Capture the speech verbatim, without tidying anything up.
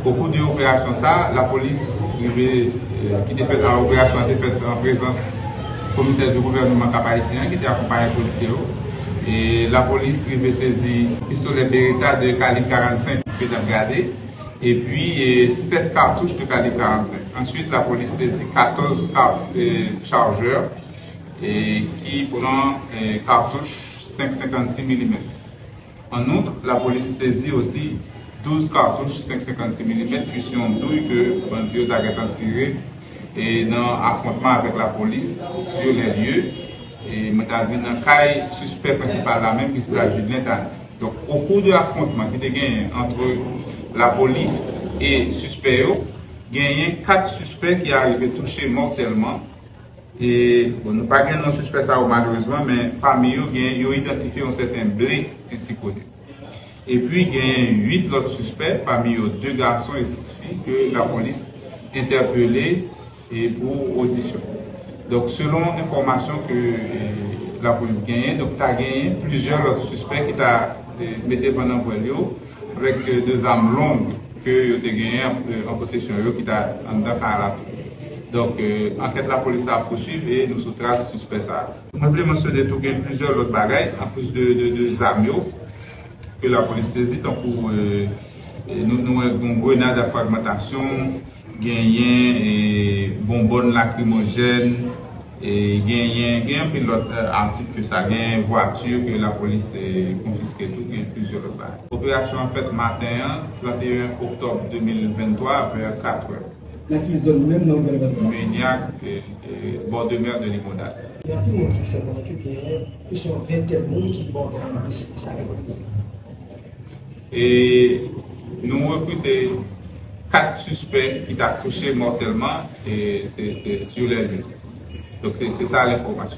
Okou de operasyon sa, lapolis rive, eh, ki te fèt, a, operasyon an te fèt an prezans komisè di gouvènman Kap Ayisyen an ki te akonpaye polisye yo. E lapolis rive sezi pistolè Beretta de kalib karannsenk ke n ap gade, epi, eh, sèt katouch de kalib karannsenk. Answit, lapolis sezi katòz ka-, eh, chajè, eh, ki pran, eh, katouch senk senkannsis milimèt. An out, lapolis sezi osi douz katouch senk senkannsis milimèt, ki se yon douy ke bandi yo ta gentan tire, e, nan afwontman avèk lapolis sur les lieux, e, mwen ta di nan kay sispè prensipal la menm, ki se la Julien Tanis. Donk, au cours de afwontman ki te genyen ant lapolis e sispè yo, genyen kat sispè ki arive touche mòtèlman. E, bon, nou pa gen non sispè sa yo malerezman, men pami yo gen, yo idantifye yon sèten Blé Ensikoni. Epi genyen uit lòt sispè, pami yo de gason e sis fi, ke lapolis entèpele e pou odisyon. Donk, selon enfòmasyon ke, e, lapolis genyen, donk, ta genyen plizyè lòt sispè ki ta, e, mete van nan pwèl yo, avèk, e, de zam long ke yo te genyen an, e, an posesyon yo ki ta anndan kay la tou. Donk, e, ankèt lapolis ap pouswiv e nou sou tras sispè sa a. Mwen vle mansyone tou gen plizyè lòt bagay, anplis de, de, de zam yo, ke lapolis sezi, tankou, e, e, nou, nou wè gen grenad a fragmantasyon, genyen, e, bonbòn lakrimojèn, e, genyen, gen anpil lòt, e, atik ke sa, genyen vwati ke lapolis, e, konfiske tou, gen plizyè lòt bagay. Operasyon an fèt maten an, trannteyen oktòb de mil venntwa, vè katrè. Nan ki zòn menm nan Gonayiv? Menyak, e, e, bò de mè de Limonad. Gen anpil moun ki fè konnen ke genyen plis yon ventèn moun ki bò tèren blese. Sa ki konnen. E nou rekrite kat sispè ki ta touche mòtèlman, e se, se sur les lieux. Donk, se, se sa lenfòmasyon.